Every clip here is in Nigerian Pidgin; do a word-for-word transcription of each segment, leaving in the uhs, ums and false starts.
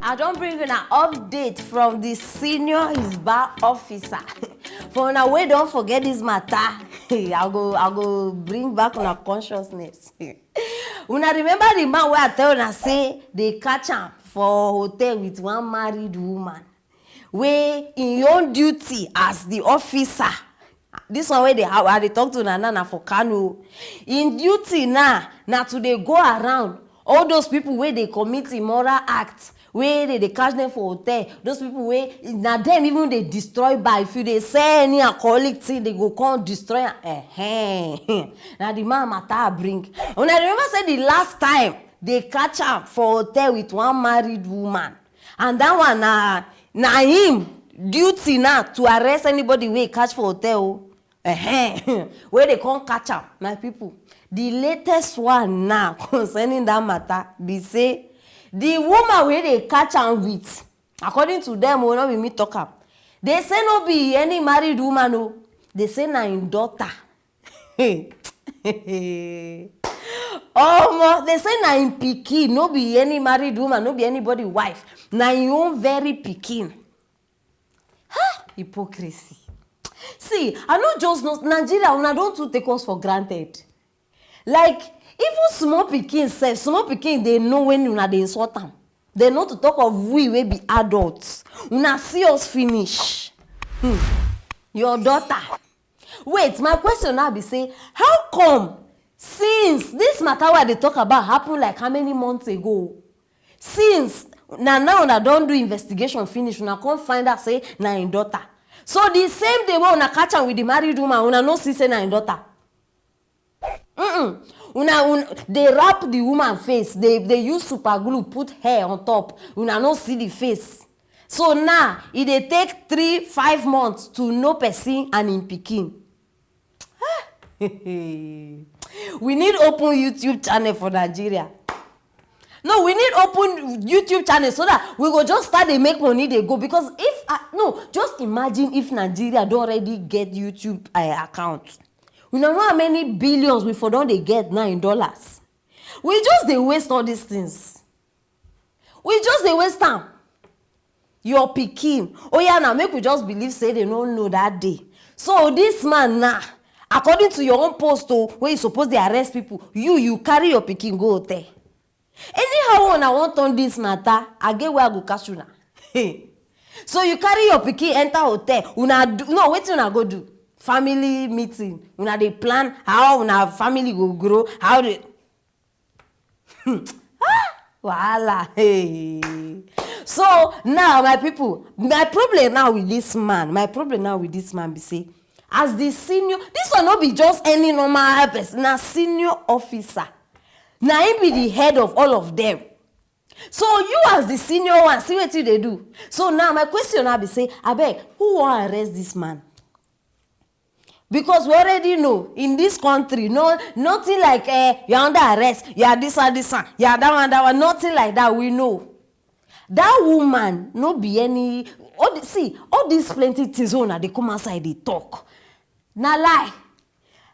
I don bring una update from the senior hisba officer. For una wey don forget this matter, I go I go bring back una consciousness. Una remember the man wey I tell una say they catch am for hotel with one married woman, wey in own duty as the officer, this one wey dey I dey talk to una now na for Kano. In duty now na to dey go around all those people wey dey commit immoral acts, wey dey dey catch them for hotel, those people wey na them even dey destroy bar. If you dey sell any alcoholic thing, they go come destroy am. Ehen. Na the man matter I bring. Una remember say the last time they catch am for hotel with one married woman, and that one na na him duty now to arrest anybody wey catch for hotel o. Ehen. Wey dey come catch am, my people. The latest one now concerning that matter be say the woman wey dey catch am with, according to them o, no be me talk am, they say no be any married woman o, they say na im daughter. Omo, they say na im pikin, no be any married woman, no be anybody wife, na im own very pikin. Ha! Hypocrisy. See, I no just know, Nigeria, una don too take us for granted. Like, even small pikin sef, small pikin dey know when una dey insult am. They know to talk of we wey be adults. Una see us finish. Hmm. Your daughter. Wait, my question now be say, how come since this matter wey I dey talk about happen like how many months ago, since na now una don do investigation finish, una come find out say na im daughter. So the same day wey una catch am with the married woman, una no see say na im daughter. Mm-mm. Una, una dey wrap the woman face, they they use super glue put hair on top. Una no see the face. So now e dey take three, five months to know person and im pikin. We need open YouTube channel for Nigeria. No, we need open YouTube channel so that we go just start dey make money dey go, because if uh, no, just imagine if Nigeria don already get YouTube uh, account. We no know how many billions we for don dey get now in dollars. We just dey waste all these things. We just dey waste am. Your pikin, oh yeah, now make we just believe say they no know that day. So this man now, according to your own post o, wey you suppose dey arrest people, you you carry your pikin go hotel. Anyhow una wan turn this matter, I get where I go catch una. So you carry your pikin enter hotel, una do no, wetin una go do? Family meeting, una dey plan how una family go grow, how dey wahala. Hey. So now, my people, my problem now with this man, my problem now with this man be say, as the senior, this one no be just any normal person, na senior officer. Na him be the head of all of them. So you as the senior one, see wetin you dey do. So now my question now be say, abeg, who wan arrest this man? Because we already know in this country, no, nothing like eh, you're under arrest, you are this one, this one, you are that one, that one, nothing like that. We know that woman no be any. All the, see, all these plenty things wey una dey come outside dey talk, na lie.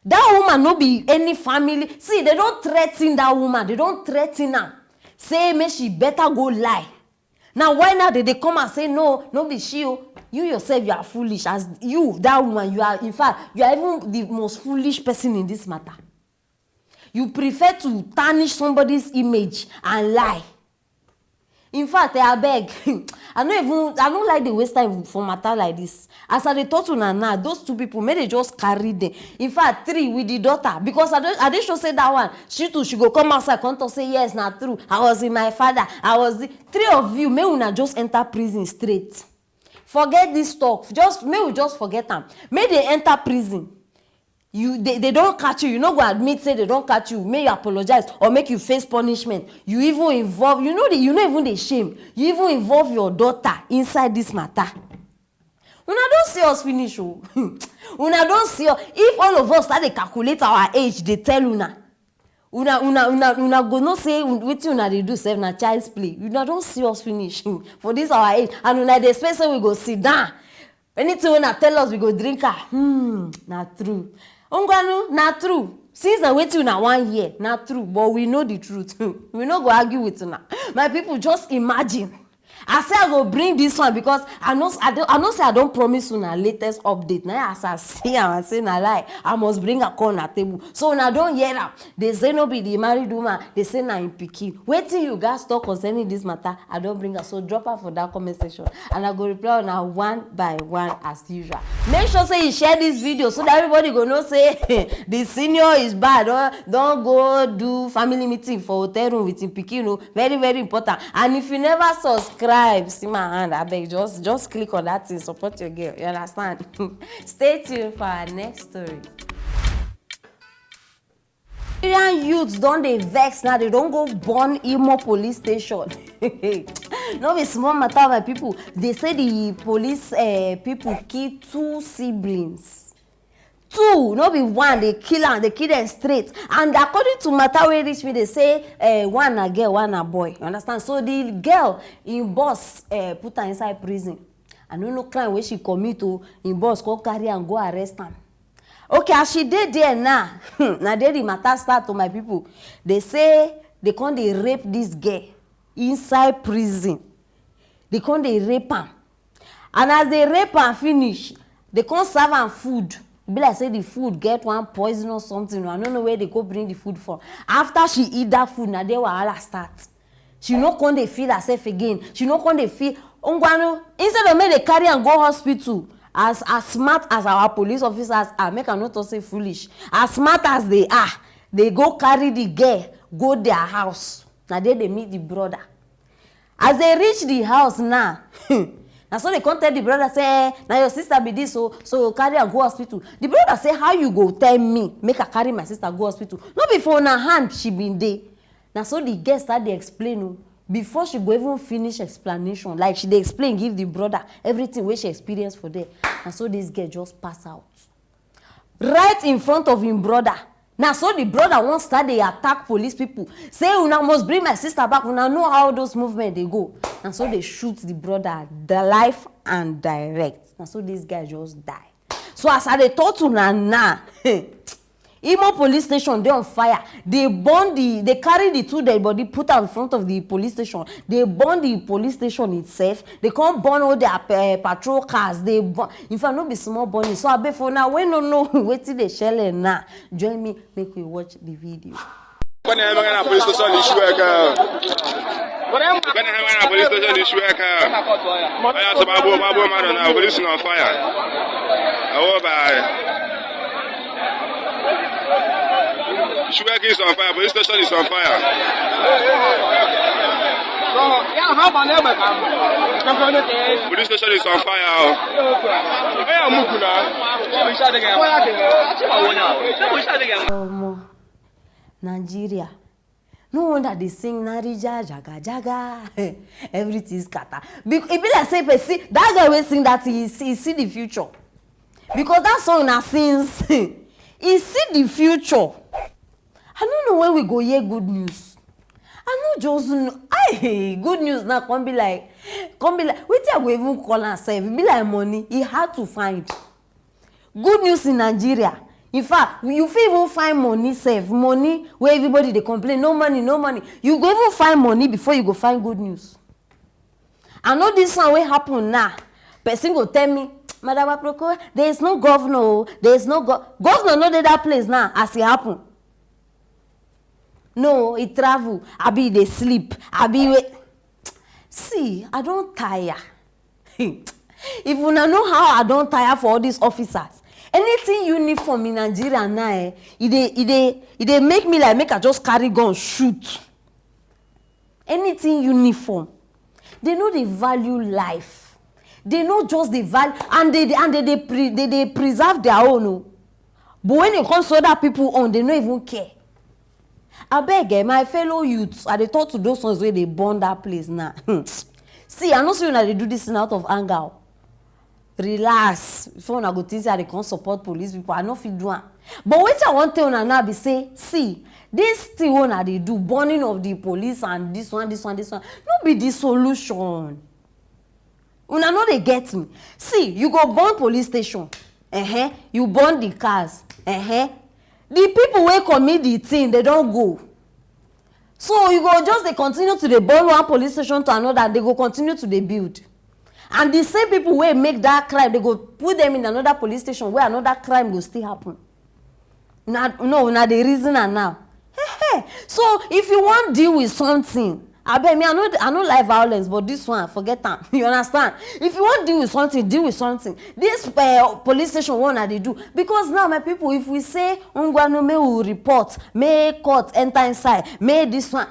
That woman no be any family. See, they don threaten that woman, they don threaten am, say make she better go lie. Now why now they dey come and say no, no be she o? You yourself, you are foolish. As you, that woman, you are, in fact, you are even the most foolish person in this matter. You prefer to tarnish somebody's image and lie. In fact, eh, abeg, I no even, I no like the waste time for matter like this. As I dey talk to una now, those two people, make they just carry them. In fact, three with the daughter, because I don, I dey sure say that one, she too, she go come outside come talk say yes, na true. I was with my father. I was the three of you. Make una just enter prison straight. Forget this talk. Just make we just forget am. Make they enter prison. You they, they don catch you, you no go admit say they don catch you, make you apologize or make you face punishment. You even involve, you know the, you no even dey shame, you even involve your daughter inside this matter. Una don see us finish o. Una don see us. If all of us start dey calculate our age dey tell una, una una una una go know say wetin una dey do sef na child's play. Una don see us finish for this our age, and una dey expect say we go sit down. Anything wey una tell us, we go drink am. Hmm, na true. Ngwanu, na true. Since na wetin una wan hear, na true, but we know the truth. We no go argue with una. My people, just imagine. I say I go bring this one because I know I don't, I know say I don't promise una latest update. Now as I see am, I say na lie. I must bring a corner table. So una don hear am. They say no be the married woman. They say na im pikin. Wetin you guys talk concerning this matter? I don't bring am. So drop am for that comment section, and I go reply una one by one as usual. Make sure say you share this video so that everybody go know say the senior is bad. Or don't go do family meeting for hotel room with him pikin. Oh, very, very important. And if you never subscribe, see my hand, I beg, just just click on that thing, support your girl. You understand? Stay tuned for our next story. Nigerian youths don dey vex now, they don go burn Imo police station. No be small matter, my people. They say the police uh, people kill two siblings. Two, no be one, they kill am, they kill them straight. And according to matter wey reach me, they say uh, one na girl, one na boy. You understand? So the girl, im boss uh, put her inside prison. I no know crime wey she commit o. Im boss come carry am go arrest am. Okay, as she dey there now, na there the matter start to my people. They say they come dey rape this girl inside prison. They come dey rape am. And as they rape am finish, they come serve am food. E be like say the food get one poison or something. I no know where they go bring the food from. After she eat that food, na there wahala start. She no come dey feel herself again. She no come dey feel. Ngwanu, instead of make they carry am go hospital, as as smart as our police officers are, make I no talk say foolish, as smart as they are, they go carry the girl go their house. Na there they meet the brother. As they reach the house now, na so they come tell the brother say, eh, na your sister be this, so so carry am go hospital. The brother say, how you go tell me make I carry my sister go hospital? No be for una hand she been dey. Na so the girl start dey explain o. Before she go even finish explanation, like she dey explain give the brother everything wey she experience for there, na so this girl just pass out right in front of him brother. Na so the brother wan start dey attack police people, say, una must bring my sister back, una know how those movement dey go. Na so they shoot the brother, the life and direct. Na so this guy just die. So as I dey talk to una now, Imo police station dey on fire. They burn the, they carry the two dead body, put am in front of the police station. They burn the police station itself. They come burn all their uh, patrol cars. They burn. In fact, no be small burning. So I beg for now, we no know wetin dey shele now. Join me, make we watch the video. Bana hemen police station issue aka. Bana hemen police station issue aka. Oya to babo babo mmadụ na police on fire. Awo ba. Issue aka is on fire. Police station is on fire. Police station is on fire. Oh. Oya mukuna. Omo, Nigeria. No wonder they sing Narija Jaga Jaga. Everything scatter. Be- e be like say person, that guy wey sing that thing, he see, he see the future. Because that song na since he see the future. I no know when we go hear good news. I no just know. Ay, good news now come be like, come be like, wetin I go even call am sef? E be like money. E hard to find. Good news in Nigeria. In fact, you fit even find money sef, money wey everybody dey complain, no money, no money. You go even find money before you go find good news. I know this one wey happen now. Person go tell me, Madam Aproko, there is no governor o, there is no go-, governor no dey that place now as e happen. No, e travel, abi e dey sleep, abi e wait. See, I don tire. If una know how I don tire for all these officers, anything uniform in Nigeria now, eh, e dey, e dey, e dey make me like make I just carry gun shoot. Anything uniform, they no dey value life. They no just dey value, and they, and they dey pre-, they dey preserve their own o. But when it comes to other people own, they no even care. Abeg, eh, my fellow youths, I dey talk to those ones wey dey burn that place now. See, I know say una dey do this thing out of anger o. Relax. Before una go think say I dey come support police people, I no fit do am. But wetin I wan tell una now be say, see, this thing wey una dey do, burning of the police and this one, this one, this one, no be the solution. Una no dey get me. See, you go burn police station, uh-huh. You burn the cars, uh-huh. The people wey commit the thing, they don go. So you go just dey continue to dey burn one police station to another, and they go continue to dey build. And the same people wey make that crime, they go put them in another police station where another crime go still happen. Una, no, una dey reason am now. So if you wan deal with something, abeg, me, I no, I no like violence, but this one, forget am. You understand? If you wan deal with something, deal with something. This uh, police station wey una dey do, because now, my people, if we say, "Ngwanu, make we report, make court enter inside, make this one,"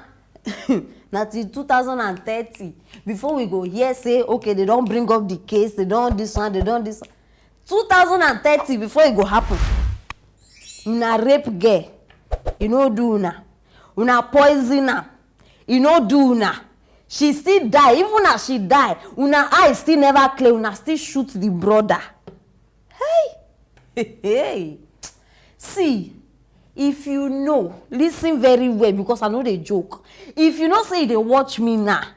na till two thousand and thirty before we go hear say, "Okay, they don bring up the case, they don this one, they don this one." Two thousand and thirty before e go happen. Una rape girl, e no do una. Una poison am, e no do una. She still die. Even as she die, una eye still never clear. Una still shoot the brother. Hey! Hey! See, if you know, listen very well, because I no dey joke. If you know say you dey watch me now,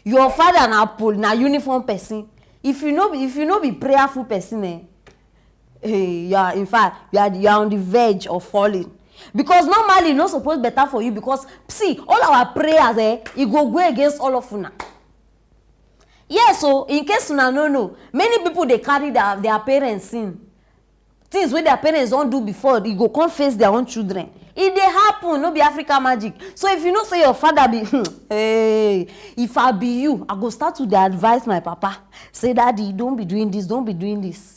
your father na pol-, na uniform person. If you no be, if you no be prayerful person, eh, hey, you are, in fact, you are, you are on the verge of falling. Because normally, e no suppose better for you, because, see, all our prayers, eh, e go go against all of una. Yes, so in case una no know, many people dey carry their, their parents sin. Things wey their parents don do before, e go come face their own children. E dey happen, no be African magic. So if you know say your father be, hey, if I be you, I go start to dey advise my papa. Say, "Daddy, don't be doing this, don't be doing this."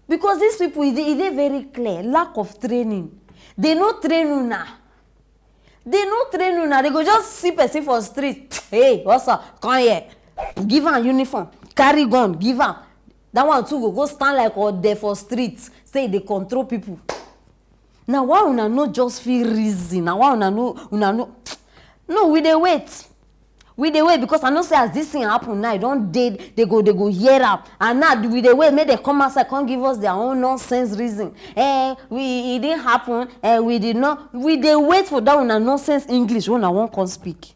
Because these people, e dey, e dey very clear, lack of training. They no train una. They no train una. They go just see person for street. "Hey, what's up? Come here." Give am uniform, carry gun, give am. That one too go go stand like ode for street, say e dey control people. Na why una no just fit reason? Na why una no, una no? No, we dey wait. We dey wait, because I know say as this thing happen now, e don dey, they go, they go hear am. And now we dey wait make they come outside, come give us their own nonsense reason. Eh, we, e didn't happen. Eh, we did not. We dey wait for that una nonsense English wey una wan come speak.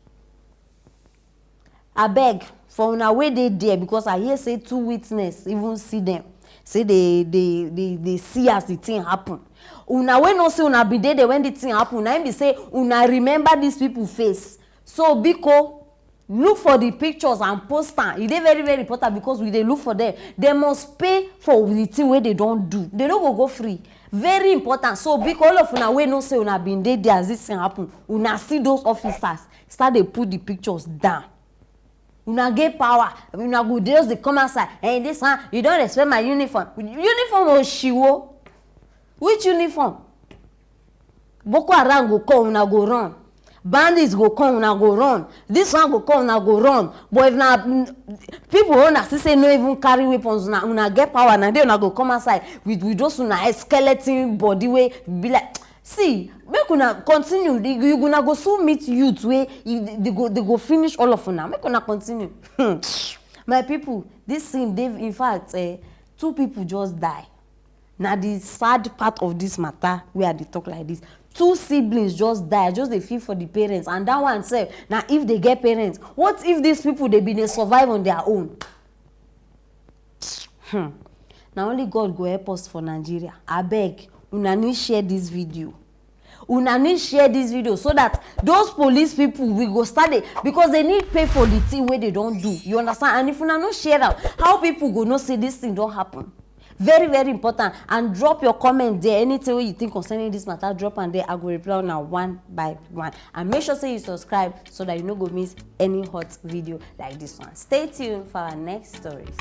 Abeg, for una wey dey there, because I hear say two witness even see them, say they, they, they, they see as the thing happen. Una wey know say una be dey there when the thing happen, na im be say una remember these people face. So, biko, look for the pictures and post am. E dey very, very important, because we dey look for them. They must pay for the thing wey they don do. They no go go free. Very important. So, biko, all of una wey know say una been dey there as this thing happen, una see those officers, start dey put the pictures down. Una get power. Una go just dey come outside. "Eh, this one, you don respect my uniform." Uniform oshiwo. Which uniform? Boko Haram go come, una go run. Bandits go come, una go run. This one go come, una go run. But if na, mm, people wey una see say no even carry weapons, una, una get power, na there una go come outside with, with those una skeleton body wey be like, see, make una continue. They, you, una go soon meet youth wey e, they go, they go finish all of una. Make una continue. Hmm. My people, this thing, they, in fact, eh, two people just die. Na the sad part of this matter wey I dey talk like this. Two siblings just die. I just dey feel for the parents. And that one sef, na if they get parents. What if these people, they been dey survive on their own? Hmm. Na only God go help us for Nigeria. Abeg, una need share this video. Una need share this video so that those police people, we go start dey, because they need pay for the thing wey they don do. You understand? And if una no share am, how people go know say this thing don happen? Very, very important. And drop your comment there. Anything wey you think concerning this matter, drop am there. I go reply una one by one. And make sure say you subscribe so that you no go miss any hot video like this one. Stay tuned for our next stories.